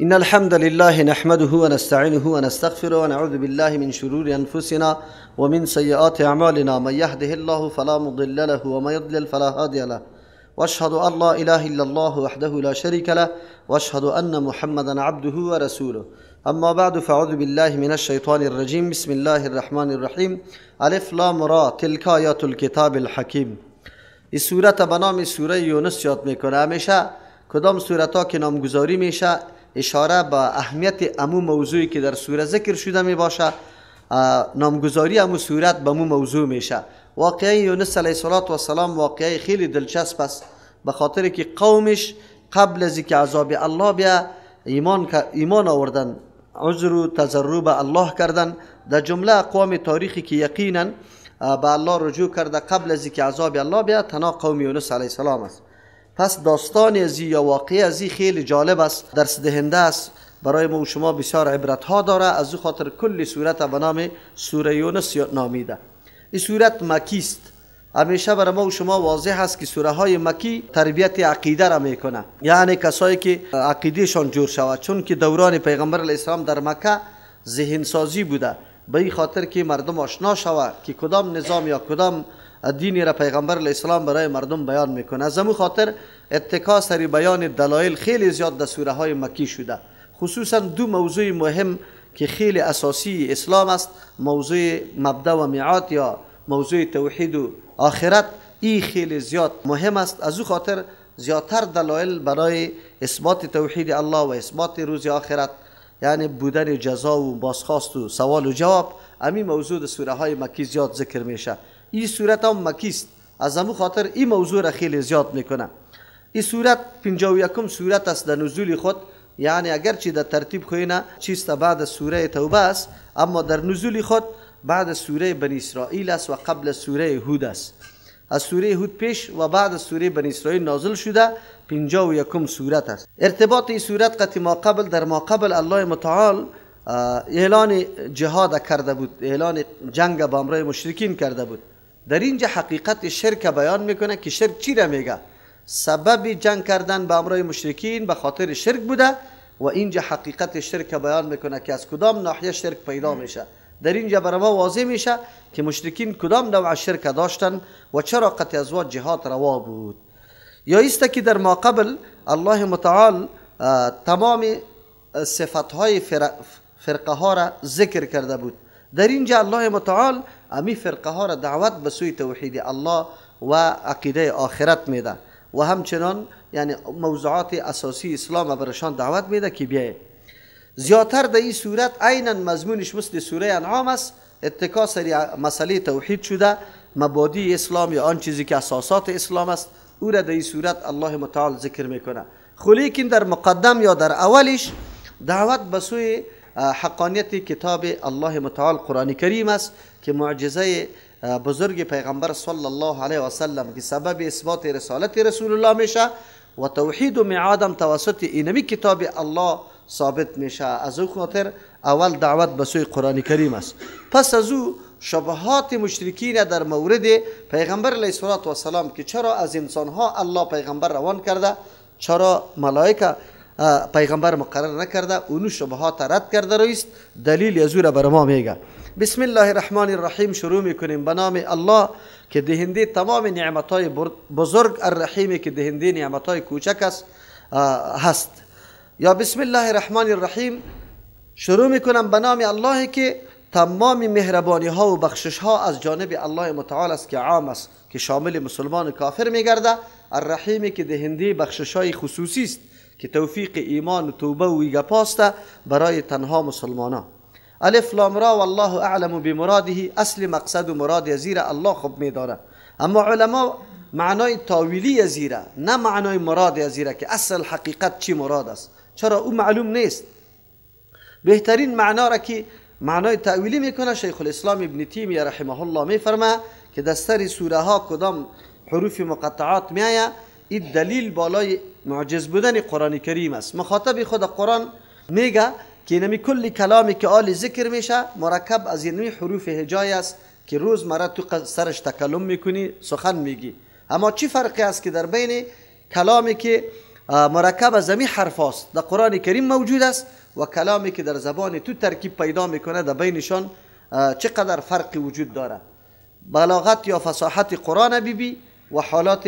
إن الحمد لله نحمده ونستعينه ونستغفره ونعوذ بالله من شرور أنفسنا ومن سيئات أعمالنا، من يهده الله فلا مضل له ومن يضلل فلا هادي له، وأشهد أن لا إله إلا الله وحده لا شريك له، وأشهد أن محمدا عبده ورسوله. أما بعد، فأعوذ بالله من الشيطان الرجيم. بسم الله الرحمن الرحيم. الف لام را تلك آیات الكتاب الحکیم. این سورت به نام سوره یونس یاد میکنه. همیشه کدام سورت ها که نامگذاری میشه اشاره به اهمیت امو موضوعی که در سوره ذکر شده می باشه، نامگذاری امو سورت به امو موضوع میشه. واقعه یونس علیه السلام واقعه خیلی دلچسب است، به خاطر که قومش قبل از اینکه عذاب الله بیا ایمان آوردن، عذر و تضرع به الله کردن. در جمله اقوام تاریخی که یقینا به الله رجوع کرده قبل از اینکه عذاب الله بیا تنها قوم یونس علیه السلام است. پس داستان ازی یا واقعه ازی خیلی جالب است، درس دهنده است، برای ما و شما بسیار عبرت ها داره. از او خاطر کل سورت به نام سوره یونس نامیده. این سورت مکی است. همیشه برای ما و شما واضح است که سوره های مکی تربیت عقیده را میکنه، یعنی کسایی که عقیدهشان جور شود، چون که دوران پیغمبر علیه السلام در مکه ذهن سازی بوده، به این خاطر که مردم آشنا شود که کدام نظام یا کدام دینی را پیغمبر علیه السلام برای مردم بیان میکنه. از همون خاطر اتکا سر بیان دلایل خیلی زیاد در سوره های مکی شده، خصوصا دو موضوع مهم که خیلی اساسی اسلام است، موضوع مبدا و میعاد یا موضوع توحید و آخرت، این خیلی زیاد مهم است. از او خاطر زیادتر دلایل برای اثبات توحید الله و اثبات روز آخرت، یعنی بودن جزا و بازخواست و سوال و جواب، همین موضوع در سوره های مکی زیاد ذکر میشه. این سورت هم مکی است، از همون خاطر این موضوع را خیلی زیاد میکنه. این سورت 51 سورت است در نزول خود، یعنی اگرچه در ترتیب خوینه چیست بعد از سوره توبه است، اما در نزول خود بعد از سوره بنی اسرائیل است و قبل از سوره هود است. از سوره هود پیش و بعد از سوره بنی اسرائیل نازل شده، 51 سورت است. ارتباط این سورت قطع ما قبل، در ما قبل الله متعال اعلان جهاد کرده بود، اعلان جنگ با امرای مشرکین کرده بود. در اینجا حقیقت شرک بیان میکنه که شرک چی را میگه. سبب جنگ کردن به امرای مشرکین به خاطر شرک بوده و اینجا حقیقت شرک بیان میکنه که از کدام ناحیه شرک پیدا میشه. در اینجا برای ما واضح میشه که مشرکین کدام نوع شرک داشتن و چرا قطع ازواج جهاد روا بود. یا ایست که در ما قبل الله متعال تمام صفتهای فرقه ها را ذکر کرده بود. در اینجا الله متعال امی فرقه ها را دعوت به سوی توحید الله و عقیده آخرت میده و همچنان یعنی موضوعات اساسی اسلام برشان دعوت میده که بیایه. زیادتر در این صورت عینا مضمونش مثل سوره انعام است، اتکا سر مسئله توحید شده، مبادی اسلام یا آن چیزی که اساسات اسلام است او را در این صورت الله متعال ذکر میکنه. خو لیکن در مقدم یا در اولش دعوت به سوی حقانیت کتاب الله متعال قرآن کریم است که معجزه بزرگ پیغمبر صلی الله علیه و سلم که سبب اثبات رسالت رسول الله میشه و توحید و میعادم توسط اینمی کتاب الله ثابت میشه. از او خاطر اول دعوت به سوی قرآن کریم است. پس از او شبهات مشرکین در مورد پیغمبر علیه السلام که چرا از انسانها الله پیغمبر روان کرده، چرا ملائکه پیغمبر مقرر نکرده، اونو شبهات رد کرده رئیس دلیل از او را بر ما میگه. بسم الله الرحمن الرحیم شروع میکنیم به نام الله که دهنده تمام نعمتهای بزرگ، الرحیمی که دهنده نعمتهای کوچک است هست. یا بسم الله الرحمن الرحیم شروع میکنم به نام الله که تمام مهربانی ها و بخشش ها از جانب الله متعال است که عام است، که شامل مسلمان و کافر میگرده. الرحیمی که دهنده بخشش های خصوصی است که توفیق ایمان و توبه و گپاست برای تنها مسلمانان. الف لام را والله اعلم بمراده، اصل مقصد و مراد زیر الله خوب میداره، اما علما معنای تاویلی زیره نه معنای مراد زیره که اصل حقیقت چی مراد است، چرا او معلوم نیست. بهترین معنا را که معنای تاویلی میکنه شیخ الاسلام ابن تیمیه رحمه الله میفرمه که در سر سوره ها کدام حروف مقطعات میآید، این دلیل بالای معجز بودن قرآن کریم است. مخاطب خود قرآن میگه که نمی کل کلامی که آل ذکر میشه مرکب از اینمی حروف هجای است که روزمره تو سرش تکلم میکنی، سخن میگی. اما چی فرقی است که در بین کلامی که مرکب از امی حرف است در قرآن کریم موجود است و کلامی که در زبان تو ترکیب پیدا میکنه در بینشان چقدر فرقی وجود داره. بلاغت یا فصاحت قرآن بیبی و حالات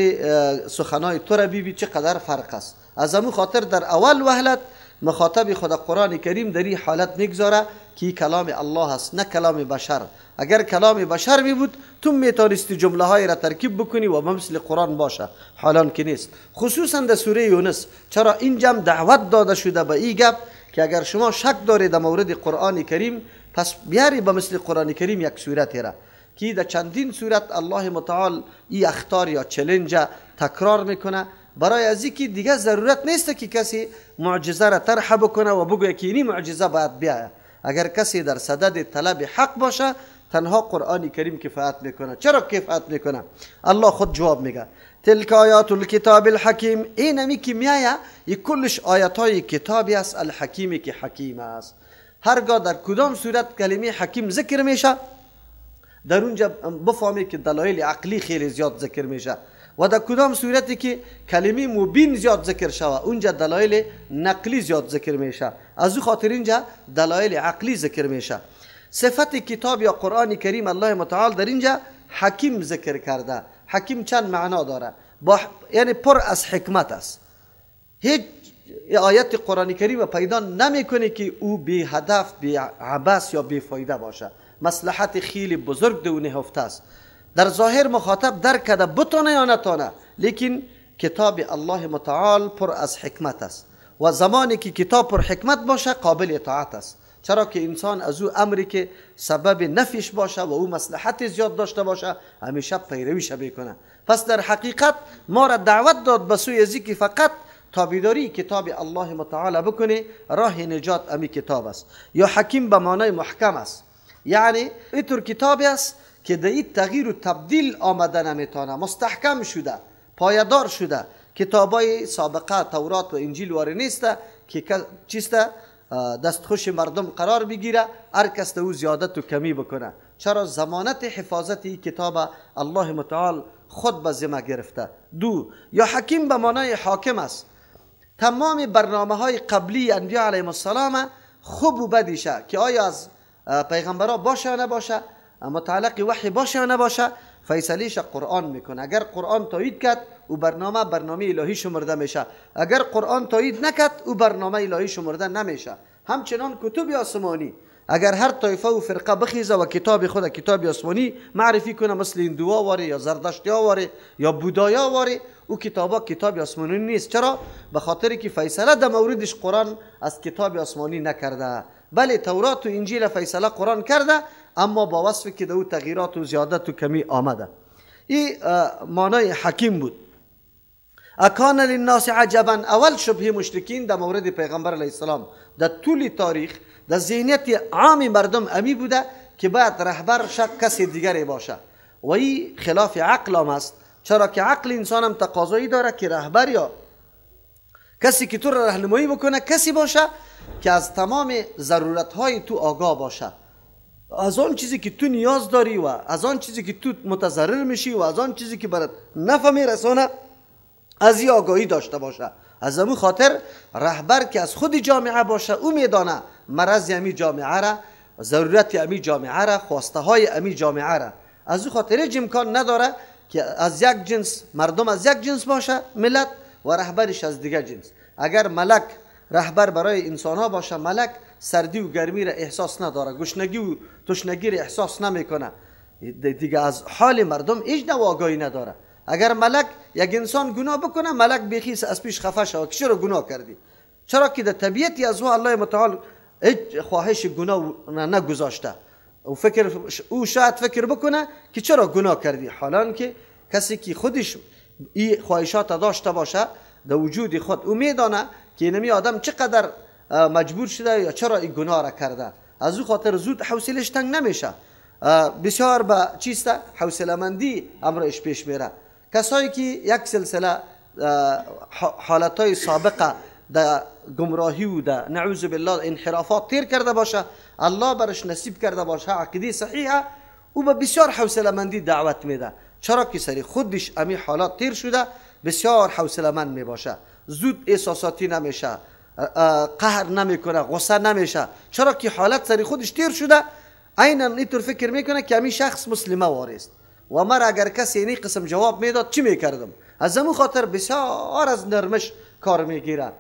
سخنای تو را بیبی چقدر فرق است. از امو خاطر در اول وهلت مخاطب خود قرآن کریم در این حالت میگذاره که کلام الله است نه کلام بشر. اگر کلام بشر می بود تو میتونستی جمله های را ترکیب بکنی و مثل قرآن باشه، حالان که نیست. خصوصا در سوره یونس چرا اینجا دعوت داده شده به این گپ که اگر شما شک دارید در مورد قرآن کریم پس بیاری به مثل قرآن کریم یک سورت را که در چندین سورت الله متعال ای اخطار یا challenge تکرار میکنه، برای از اینکه دیگه ضرورت نیست که کسی معجزه را طرح بکنه و بگوید که اینی معجزه باید بیاید. اگر کسی در صدد طلب حق باشه تنها قرآن کریم کفایت میکنه. چرا کفایت میکنه؟ الله خود جواب میگه تلک آیات الکتاب الحکیم. این همی که میایه ای کلش آیات های کتابی است، الحکیمی که حکیم است. هرگاه در کدام صورت کلمه حکیم ذکر میشه در اونجا بفهمی که دلایل عقلی خیلی زیاد ذکر میشه، و در کدام صورتی که کلمه مبین زیاد ذکر شوه اونجا دلایل نقلی زیاد ذکر میشه. از او خاطر اینجا دلایل عقلی ذکر میشه. صفت کتاب یا قرآن کریم الله متعال در اینجا حکیم ذکر کرده. حکیم چند معنا داره، یعنی پر از حکمت است. هیچ آیت قرآن کریم پیدا نمیکنه که او بی هدف، بی عبث یا بی فایده باشه. مصلحت خیلی بزرگ دو نهفته است. در ظاهر مخاطب درک کرده بتونه یا نتونه، لیکن کتاب الله متعال پر از حکمت است و زمانی که کتاب پر حکمت باشه قابل اطاعت است. چرا که انسان از او امری که سبب نفیش باشه و او مصلحت زیاد داشته باشه همیشه پیرویش میکنه. پس در حقیقت ما را دعوت داد به سوی ازی که فقط تابعداری کتاب الله متعال بکنه، راه نجات امی کتاب است. یا حکیم به معنای محکم است، یعنی اینطور کتابی است که در این تغییر و تبدیل آمده نمیتونه، مستحکم شده، پایدار شده. کتابای سابقه تورات و انجیل واری نیست که چیست دستخوش مردم قرار بگیره، هر کس او زیادت و کمی بکنه. چرا ضمانت حفاظت این کتاب الله متعال خود به ذمه گرفته. دو، یا حکیم به معنای حاکم است. تمام برنامه های قبلی انبیا علیهم السلام خوب و بدیشه که آیا از پیغمبرا باشه یا نباشه، متعلق وحی باشه یا نباشه، فیصلیش قرآن میکنه. اگر قرآن تایید کرد او برنامه برنامه الهی شمرده میشه، اگر قرآن تایید نکرد او برنامه الهی شمرده نمیشه. همچنان کتب آسمانی اگر هر طایفه و فرقه بخیزه و کتاب خود کتاب آسمانی معرفی کنه، مثل هندوها واره یا زردشتیا واره یا بودایا واره، او کتابا کتاب آسمانی نیست. چرا؟ به خاطر که فیصله در موردش قرآن از کتاب آسمانی نکرده. بله تورات و انجیل فیصله قرآن کرده، اما با وصف که در او تغییرات و زیادت و کمی آمده. این معنای حکیم بود. اکان للناس عجبا، اول شبهه مشرکین در مورد پیغمبر علیه السلام در طول تاریخ در ذهنیت عام مردم امی بوده که باید رهبر شک کسی دیگری باشه و این خلاف عقل هم است. چرا که عقل انسان هم تقاضایی داره که رهبر یا کسی که تو را راهنمایی بکنه کسی باشه که از تمام ضرورت های تو آگاه باشه، از آن چیزی که تو نیاز داری و از آن چیزی که تو متضرر میشی و از آن چیزی که برات نفع میرسانه از این آگاهی داشته باشه. از امو خاطر رهبر که از خود جامعه باشه او میدانه مرض امی جامعه را، ضرورت امی جامعه را، خواسته های امی جامعه را. از او خاطر هیچ امکان نداره که از یک جنس مردم از یک جنس باشه ملت و رهبرش از دیگر جنس. اگر ملک رهبر برای انسان ها باشه، ملک سردی و گرمی را احساس نداره، گشنگی و تشنگی را احساس نمیکنه، دیگه از حال مردم هیچ نوع آگاهی نداره. اگر ملک یک انسان گناه بکنه، ملک بیخی از پیش خفه شود که چرا گناه کردی؟ چرا که در طبیعتی از او الله متعال هیچ خواهش گناه نگذاشته. او فکر او شاید فکر بکنه که چرا گناه کردی، حالان که کسی که خودش این خواهشات داشته باشه در وجود خود، او میدانه که اینمی آدم چقدر مجبور شده یا چرا این گناه را کرده. از او خاطر زود حوصلش تنگ نمیشه، بسیار به چیست حوصله مندی امرش پیش میره. کسایی که یک سلسله حالتهای سابقه در گمراهی و در نعوذ بالله انحرافات تیر کرده باشه، الله برش نصیب کرده باشه عقیده صحیحه، او به بسیار حوصله مندی دعوت میده. چرا که سری خودش امی حالات تیر شده، بسیار حوصله مند می باشه. زود احساساتی نمیشه، قهر نمیکنه، غصه نمیشه، چرا که حالت سری خودش تیر شده. عینا اینطور فکر میکنه که همین شخص مسلمه وارست و مرا اگر کسی اینی قسم جواب میداد چی میکردم. از همون خاطر بسیار از نرمش کار میگیره.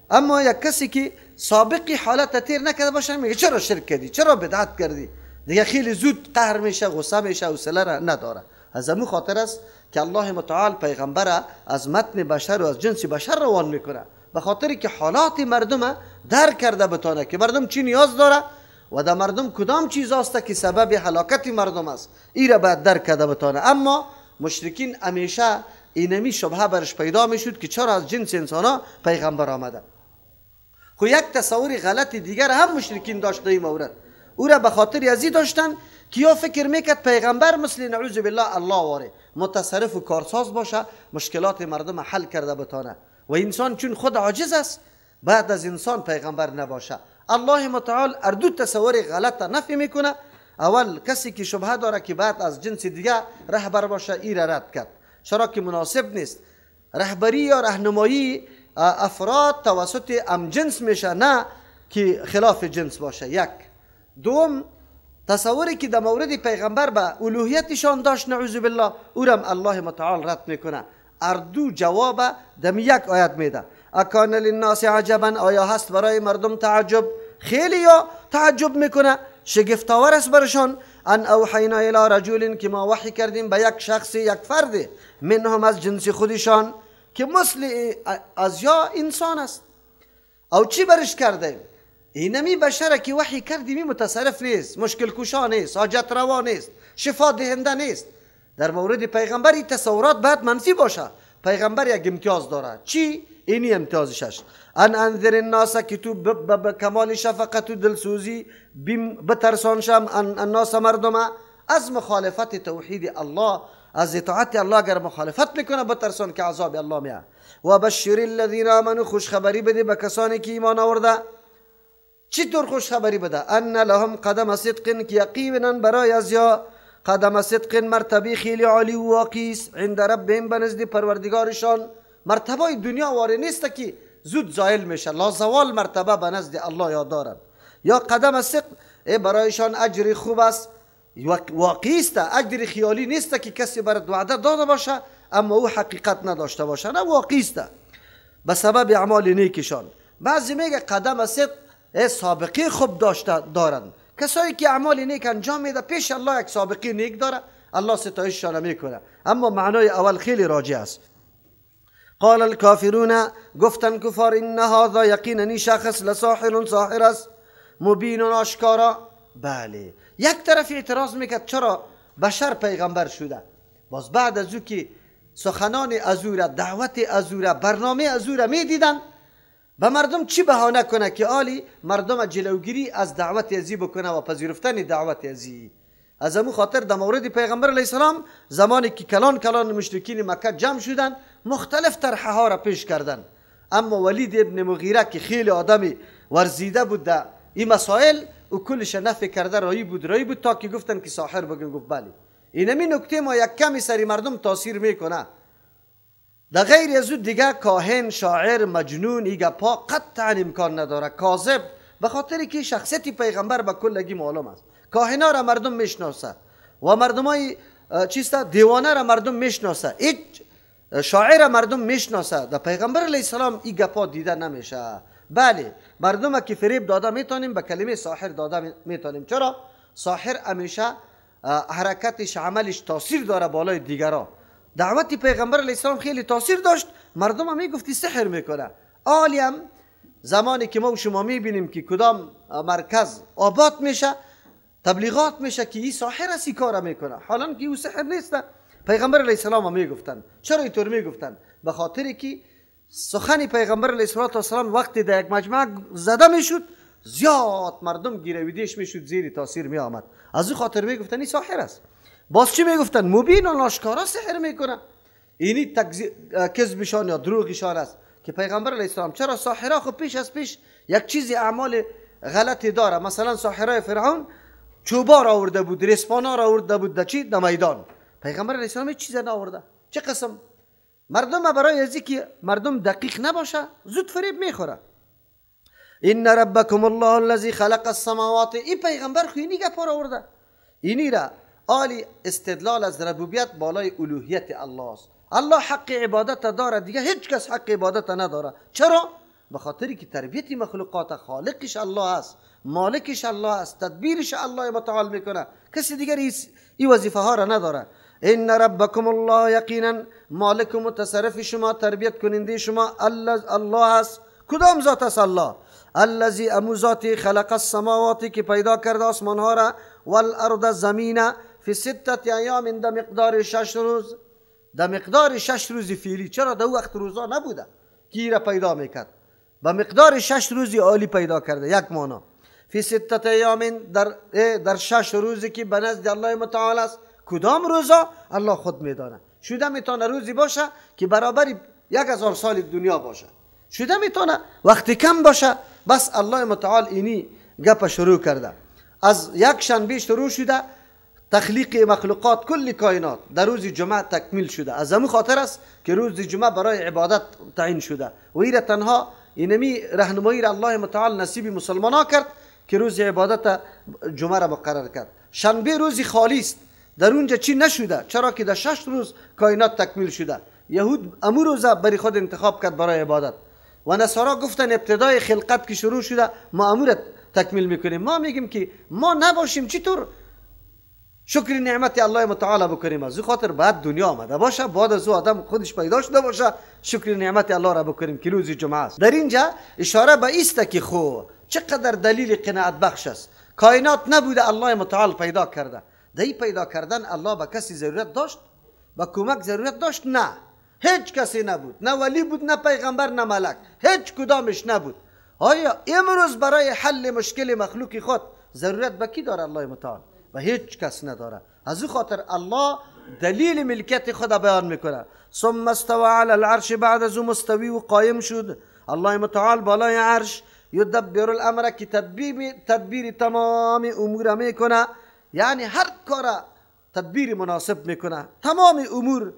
اما یک کسی که سابقی حالت تیر نکرده باشه میگه چرا شرک کردی، چرا بدعت کردی، دیگه خیلی زود قهر میشه، غصه میشه، حوصله را نداره. از همون خاطر است که الله متعال پیغمبر از متن بشر و از جنس بشر روان میکنه، به خاطر که حالات مردم درک کرده بتانه که مردم چی نیاز داره و در مردم کدام چیز است که سبب هلاکت مردم است، ای را باید درک کرده بتانه. اما مشرکین همیشه اینمی شبهه برش پیدا میشد که چرا از جنس انسان ها پیغمبر آمده. خو یک تصور غلط دیگر هم مشرکین داشته این مورد، او را به خاطر ازی داشتن که یا فکر میکرد پیغمبر مثل نعوذ بالله الله واره متصرف و کارساز باشه، مشکلات مردم حل کرده بتانه، و انسان چون خود عاجز است بعد از انسان پیغمبر نباشه. الله متعال اردو تصور غلط نفی میکنه. اول کسی که شبهه داره که بعد از جنس دیگه رهبر باشه ای را رد کرد، چرا که مناسب نیست. رهبری یا رهنمایی افراد توسط امجنس میشه، نه که خلاف جنس باشه. یک. دوم تصوری که در مورد پیغمبر به الوهیتشان داشت نعوذ بالله، او را الله متعال رد میکنه. اردو جواب دم یک آیت میده. اکان للناس عجبا، آیا هست برای مردم تعجب؟ خیلی یا تعجب میکنه، شگفت آور است برشان. ان اوحینا الی رجل، که ما وحی کردیم به یک شخص، یک فرد، منهم از جنس خودشان، که مثل از یا انسان است. او چی برش کردیم؟ اینمی بشره که وحی کردیم متصرف نیست، مشکل کشا نیست، حاجت روا نیست، شفا دهنده نیست. در مورد پیغمبر این تصورات باید منفی باشه. پیغمبر یک امتیاز داره، چی؟ اینی امتیازش است. ان انذر الناس، که تو به کمال شفقت و دلسوزی بترسان شم ان الناس مردم از مخالفت توحید الله، از اطاعت الله اگر مخالفت میکنه بترسان که عذاب الله میاد. و بشر الذین آمنوا، خوشخبری بده به کسانی که ایمان آورده. چطور خوشخبری بده؟ ان لهم قدم صدق، که یقینا برای از یا قدم صدق مرتبه خیلی عالی و واقعی است عند ربهم، به نزد پروردگارشان. مرتبه دنیا واره نیست که زود زایل میشه، لا زوال مرتبه به نزد الله یاد دارن. یا قدم صدق برایشان اجر خوب است، واقعی است، اجر خیالی نیست که کسی برات وعده داده باشه اما او حقیقت نداشته باشه، نه واقعی است به سبب اعمال نیکشان. بعضی میگه قدم صدق سابقه خوب داشته دارن، کسایی که اعمال نیک انجام میده پیش الله یک سابقه نیک داره، الله ستایششان میکنه. اما معنای اول خیلی راجع است. قال الكافرون، گفتن کفار، ان هذا یقینا شخص لساحر، ساحر است، مبین آشکارا. بله، یک طرف اعتراض میکرد چرا بشر پیغمبر شده، باز بعد از او که سخنان از او را، دعوت از او را، برنامه از او را میدیدن، به مردم چی بهانه کنه که آلی مردم جلوگیری از دعوت ازی بکنه و پذیرفتن دعوت ازی. از امو خاطر در مورد پیغمبر علیه السلام زمانی که کلان کلان مشرکین مکه جمع شدن مختلف طرحه ها را پیش کردن، اما ولید ابن مغیره که خیلی آدمی ورزیده بود در این مسائل او کلش نفی کرده رایی بود، رایی بود تا که گفتن که ساحر بگن، گفت بله. اینمی نکته ما یک کمی سری مردم تاثیر میکنه. در غیر از او دیگه کاهن، شاعر، مجنون ای گپا قطعا امکان نداره، کاذب، به خاطر که شخصیت پیغمبر به کلگی معلوم است. کاهنا را مردم میشناسه و مردمای چیست دیوانه را مردم میشناسه، هیچ شاعر را مردم میشناسه. در پیغمبر علیه السلام ای گپا دیده نمیشه. بله، مردم که فریب داده میتونیم به کلمه ساحر داده میتونیم. چرا؟ ساحر همیشه حرکتش، عملش تاثیر داره بالای دیگرا. دعوت پیغمبر علیه السلام خیلی تاثیر داشت، مردم هم میگفتی سحر میکنه. عالیم زمانی که ما و شما میبینیم که کدام مرکز آباد میشه، تبلیغات میشه که این ساحر است، این کار میکنه، حالا که او سحر نیست. پیغمبر علیه السلام هم میگفتن. چرا اینطور میگفتن؟ به خاطر که سخن پیغمبر علیه السلام وقتی در یک مجمع زده میشد، زیاد مردم گیرویدش میشد، زیر تاثیر میآمد. از او خاطر میگفتن این ساحر است. باز چی میگفتن؟ مبین و آشکارا سحر میکنه. اینی کذبشان یا دروغشان است که پیغمبر علیه السلام چرا ساحرا خب پیش از پیش یک چیزی اعمال غلطی داره. مثلا ساحرای فرعون چوبا را آورده بود، ریسپانا را آورده بود در چی؟ در میدان. پیغمبر علیه السلام هیچ چیز نآورده. چه قسم؟ مردم برای از که مردم دقیق نباشه زود فریب میخوره. ان ربکم الله الذی خلق السماوات، این پیغمبر خو اینی گپ را آورده، اینی را عالی استدلال از ربوبیت بالای الوهیت الله است. الله حق عبادت داره، دیگه هیچ کس حق عبادت نداره. چرا؟ به خاطری که تربیت مخلوقات خالقش الله است، مالکش الله است، تدبیرش الله متعال میکنه، کسی دیگر این وظیفه ها را نداره. ان ربکم الله، یقینا مالک و متصرف شما، تربیت کننده شما الله است. کدام ذات است؟ الله. الذی، امو ذاتی، خلق السماوات که پیدا کرده آسمان ها را، والارض زمین، فی سته ایام، در مقدار 6 روز، در مقدار 6 روز فعلی. چرا در وقت روزا نبوده کی را پیدا میکرد؟ به مقدار 6 روزی عالی پیدا کرده. یک معنا فی سته ایام، در 6 روزی که به نزد الله متعال است. کدام روزا؟ الله خود میدانه. شده میتونه روزی باشه که برابر 1000 سال دنیا باشه، شده میتونه وقتی کم باشه. بس الله متعال اینی گپ شروع کرده، از یک شنبه شروع شده تخلیق مخلوقات کل کائنات، در روز جمعه تکمیل شده. از همون خاطر است که روز جمعه برای عبادت تعیین شده و ایره تنها اینمی رهنمایی را الله متعال نصیب مسلمان ها کرد که روز عبادت جمعه را مقرر کرد. شنبه روز خالی است، در اونجا چی نشده، چرا که در 6 روز کائنات تکمیل شده. یهود امو روزه برای خود انتخاب کرد برای عبادت و نصارا گفتن ابتدای خلقت که شروع شده ما امور تکمیل میکنیم. ما میگیم که ما نباشیم چطور شکر نعمت الله متعال بکنیم؟ از او خاطر بعد دنیا آمده باشه، بعد از او آدم خودش پیدا شده باشه، شکر نعمت الله را بکنیم که روز جمعه است. در اینجا اشاره به ایست که خو چقدر دلیل قناعت بخش است. کائنات نبوده الله متعال پیدا کرده. در پیدا کردن الله به کسی ضرورت داشت؟ به کمک ضرورت داشت؟ نه، هیچ کسی نبود، نه ولی بود، نه پیغمبر، نه ملک، هیچ کدامش نبود. آیا امروز برای حل مشکل مخلوق خود ضرورت به کی داره الله متعال؟ و هیچ کس نداره. از او خاطر الله دلیل ملکیت خود بیان میکنه. ثم استوى علی العرش، بعد از او مستوی و قایم شد الله متعال بالای عرش. یدبر الامر، که تدبیر تمام امور میکنه، یعنی هر کار تدبیر مناسب میکنه. تمام امور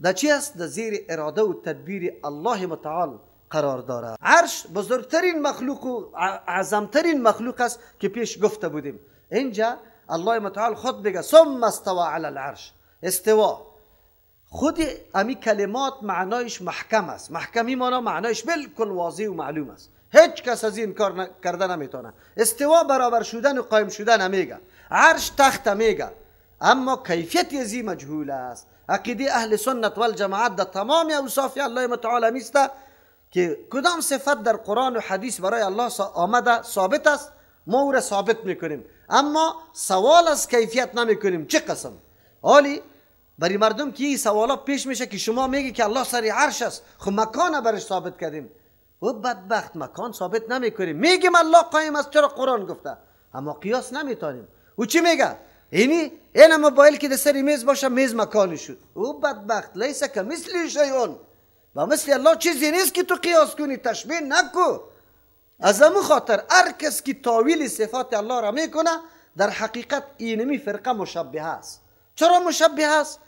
در چی است؟ در زیر اراده و تدبیر الله متعال قرار داره. عرش بزرگترین مخلوق و اعظمترین مخلوق است که پیش گفته بودیم. اینجا الله متعال خود بگه ثم استوى علی العرش. استوا خود امی کلمات معنایش محکم است. محکمی مانا معنایش بالکل واضح و معلوم است، هیچ کس از این کار کرده نمیتونه. استوا برابر شدن و قایم شدن میگه، عرش تخت میگه، اما کیفیت ازی مجهول است. عقیده اهل سنت والجماعت در تمام اوصاف الله متعال میسته که کدام صفت در قرآن و حدیث برای الله آمده ثابت است، ما او را ثابت میکنیم، اما سوال از کیفیت نمیکنیم. چه قسم؟ حالی برای مردم که این سوالا پیش میشه که شما میگی که الله سر عرش است، خب مکان برش ثابت کردیم. و بدبخت مکان ثابت نمیکنیم، میگیم الله قایم است، چرا قرآن گفته، اما قیاس نمیتونیم. او چی میگه؟ اینی این موبایل که در سر میز باشه میز مکانی شد. او بدبخت لیس کمثله شیء، و مثل الله چیزی نیست که تو قیاس کنی، تشبیه نکو. از امو خاطر هر کس که تاویل صفات الله را میکنه در حقیقت اینمی فرقه مشبهه است. چرا مشبهه است؟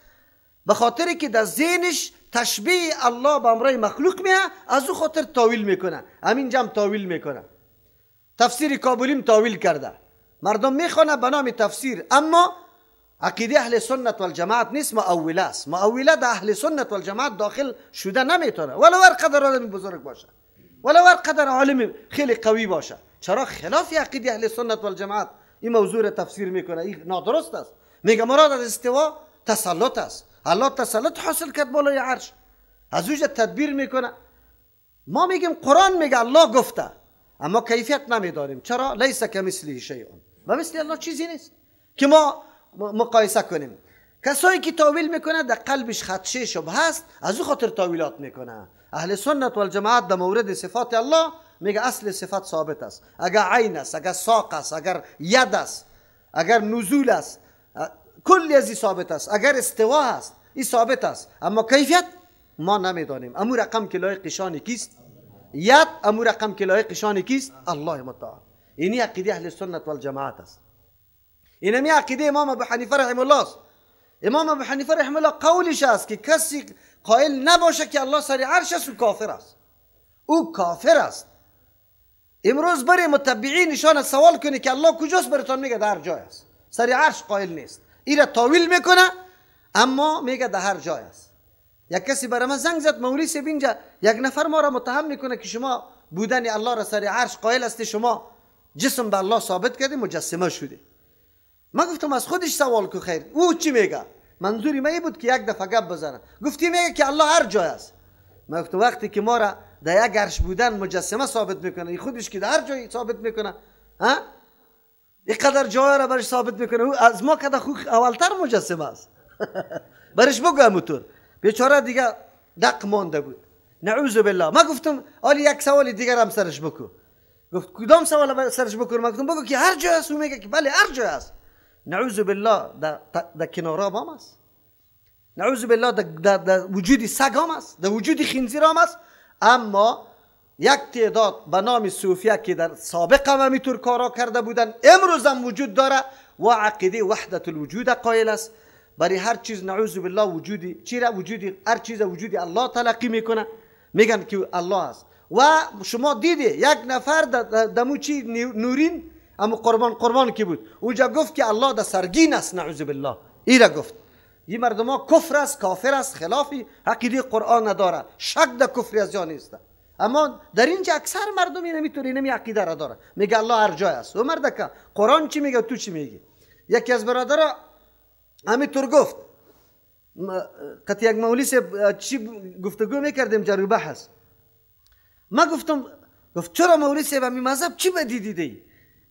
به خاطر که در ذهنش تشبیه الله به امرای مخلوق میه، از او خاطر تاویل میکنه. همین جمع تاویل میکنه. تفسیر کابلیم تاویل کرده، مردم میخوانه به نام تفسیر، اما عقیده اهل سنت والجماعت نیست، مؤوله است. مؤوله در اهل سنت والجماعت داخل شده نمیتونه، ولو هر قدر آدم بزرگ باشه، ولو هر قدر عالم خیلی قوی باشه. چرا خلاف عقیده اهل سنت والجماعت این موضوع را تفسیر میکنه؟ این نادرست است. میگه مراد از استوا تسلط است، الله تسلط حاصل کرد بالای عرش، از اوجه تدبیر میکنه. ما میگیم قرآن میگه الله گفته، اما کیفیت نمیدانیم. چرا؟ لیس کمثله شیء، و مثل الله چیزی نیست که ما مقایسه کنیم. کسایی که تاویل میکنه در قلبش خدشه شبهه است، از او خاطر تاویلات میکنه. اهل سنت والجماعت در مورد صفات الله میگه اصل صفت ثابت است، اگر عین است، اگر ساق است، اگر ید است، اگر نزول است، کلی از این ثابت است، اگر استوا است این ثابت است، اما کیفیت ما نمیدانیم. امو رقم که لایق شان کیست؟ ید امو رقم که لایق شان کیست؟ الله متعال. اینی عقیده اهل سنت والجماعت است. اینمی عقیده امام ابو حنیفه رحمه الله است. امام ابو حنیفه رحمه الله قولش است که کسی قائل نباشه که الله سر عرش است او کافر است، او کافر است. امروز برای متبعینشان سوال کنی که الله کجاست، براتون میگه در هر جای است، سر عرش قائل نیست. ایره تاویل میکنه اما میگه در هر جای است. یک کسی برای من زنگ زد، مولوی صاحب اینجا یک نفر ما را متهم میکنه که شما بودن الله را سر عرش قائل هستی، شما جسم به الله ثابت کردی، مجسمه شدی. من گفتم از خودش سوال کو، خیر او چی میگه؟ منظوری من این بود که یک دفعه گپ بزنه. گفتی میگه که الله هر جای است. من گفتم وقتی که ما را در یک عرش بودن مجسمه ثابت میکنه، این خودش که در هر جای ثابت میکنه، ها اینقدر جای را برش ثابت میکنه، او از ما که اولتر مجسمه است. برش بگو همونطور. بیچاره دیگه دق مانده بود، نعوذ بالله. ما گفتم آلی یک سوال دیگر هم سرش بکو. گفت کدام سوال سرش بکنم؟ من گفتم بگو که هر جای است. او میگه که بله هر جای است. نعوذ بالله در کناراب هم است، نعوذ بالله در وجود سگ هم است، در وجود خنزیر هم است. اما یک تعداد به نام صوفیه که در سابق هم همینطور کارا کرده بودن، امروز هم وجود داره و عقیده وحدت الوجود قائل است. برای هر چیز نعوذ بالله وجودی چی را وجودی هر چیز وجودی الله تلقی میکنه، میگن که الله است. و شما دیده یک نفر دمو چی نورین اما قربان قربان کی بود، اونجا گفت که الله در سرگین است، نعوذ بالله. ایرا گفت این مردم ها کفر است، کافر است، خلافی عقیده قرآن نداره، شک در کفر از جا نیست. اما در اینجا اکثر مردم اینمی اینمی عقیده را داره، میگه الله هر جای است. و مردکه قرآن چی میگه تو چی میگی؟ یکی از برادرها همینطور گفت، قطع یک مولوی چی گفتگو میکردیم جریبه بحث، ما گفتم، گفت چرا مولوی صاحب همی مذهب چی بدی دیدی؟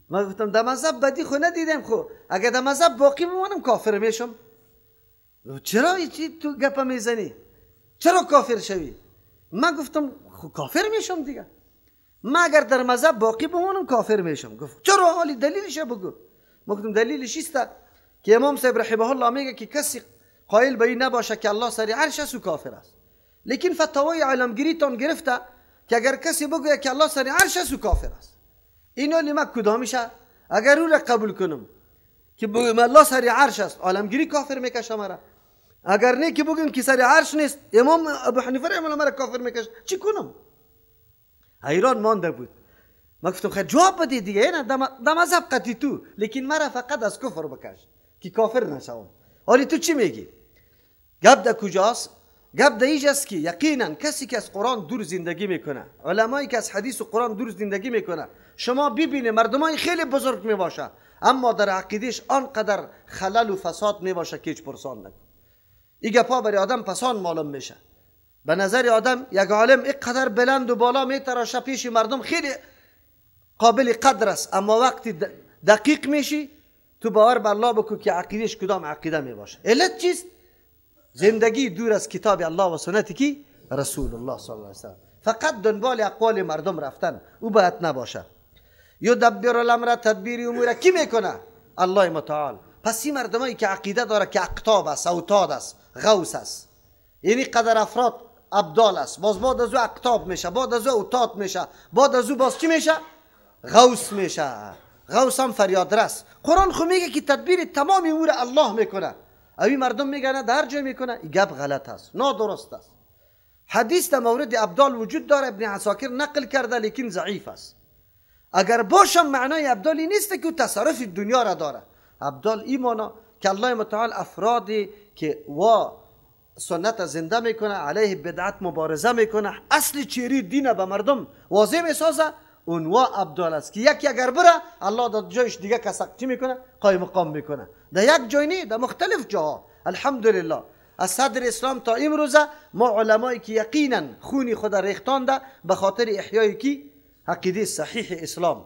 ما گفتم در مذهب بدی خو ندیدم، خو اگه در مذهب باقی بمانم کافر میشم. چرا چی تو گپ میزنی؟ چرا کافر شوی؟ ما گفتم خو کافر میشم دیگه، ما اگر در مذهب باقی بمانم کافر میشم. گفت چرا؟ حالی دلیلش بگو. ما گفتم دلیلش است که امام صاحب رحمه الله میگه که کسی قائل به این نباشه که الله سر عرش است و کافر است، لیکن فتوای عالمگیری تان گرفته که اگر کسی بگوید که الله سر عرش است و کافر است. اینو لما کدامشه؟ اگر او را قبول کنم که بگم الله سر عرش است، عالمگیری کافر میکشه مرا. اگر نه که بگم که سر عرش نیست، امام ابو حنیفه رحمه الله مرا کافر میکشه، چی کنم؟ حیران مانده بود. ما گفتم خیر جواب بده دیگه، نه در مذهب قطعی تو، لیکن مرا فقط از کفر بکش که کافر نشوم. حالی تو چی میگی؟ گپ در کجاست؟ گپ در اینجاست که یقینا کسی که از قرآن دور زندگی میکنه، علمایی که از حدیث و قرآن دور زندگی میکنه، شما ببینید مردمای خیلی بزرگ میباشه اما در عقیدهش آنقدر خلل و فساد میباشه که هیچ پرسان نکن. این گپا برای آدم پسان معلوم میشه. به نظر آدم یک عالم اینقدر بلند و بالا میتراشه پیش مردم خیلی قابل قدر است، اما وقتی دقیق میشی تو باور به الله بکن که عقیدهش کدام عقیده میباشه. علت چیست؟ زندگی دور از کتاب الله و سنت کی؟ رسول الله صلی الله علیه و سلم. فقط دنبال اقوال مردم رفتن او باید نباشه. یدبر الامر، تدبیر امور کی میکنه؟ الله متعال. پس این مردمایی که عقیده داره که اقطاب است، اوتاد است، غوث است، یعنی قدر افراد ابدال است، باز بعد از او اقطاب میشه، بعد از او اوتاد میشه، بعد از او باز چی میشه؟ غوث میشه. غوث هم فریاد رس. قرآن خو میگه که تدبیر تمام امور الله میکنه. اوی مردم میگن در جای میکنه. این گپ غلط است، نادرست است. حدیث در مورد ابدال وجود داره، ابن عساکر نقل کرده لیکن ضعیف است. اگر باشم معنای ابدالی نیست که تصرف دنیا را داره. ابدال ایمانا که الله متعال افرادی که وا سنت زنده میکنه، علیه بدعت مبارزه میکنه، اصل چیری دین به مردم واضح میسازه، اون وا ابدال است که یکی اگر بره الله در جایش دیگه کس چی میکنه؟ قایم مقام میکنه. در یک جای نه، در مختلف جاها. الحمدلله از صدر اسلام تا امروزه ما علمایی که یقینا خونی خود ریختانده به خاطر احیای کی؟ عقیده صحیح اسلام.